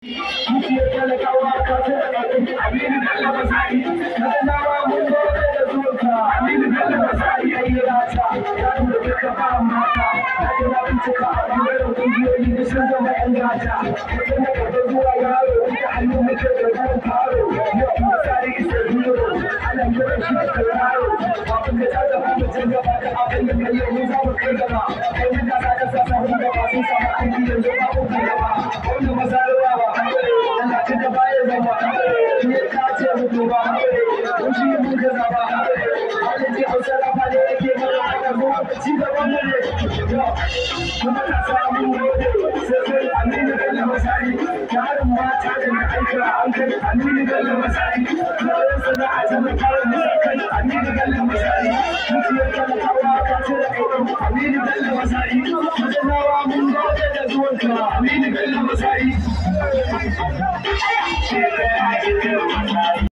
Zuciyar talakawa ka ce da ƙarfi. Aminu Bello Masari, Katsinawa mun gode da zuwanka. Aminu Bello Masari ya yi rata, ya tura duka ba mata. Na ji na bincika a ɓangaren ƙungiyoyi da sun zama 'yan gata. Mutum da gaba zuwa yaro, da hannu muke da ruwan faro. Yau Masari isa zero, ana kiran shi da tauraro. Kafin ka ta gaba mutum gaba da abin da kai yau mu za mu kai gaba. Kai matasa ka sa sahun gaba sun samu aiki yanzu babu gaba. Wanda Masari ba talatin da baya zama shi ya kace mu duba mun shi mun ka zaba halin ji Hausa rafa ne yake mana haka zo ci gaban mu ne kuma ka samu gode sai kai Aminu Bello Masari tarin mata da na aika an kai Aminu Bello Masari bayan sana'a ta mai fara nisa kai Aminu Bello Masari zuciyar talakawa ka ce da kai Aminu Bello Masari Katsinawa mun gode da zuwanka Aminu Bello Masari.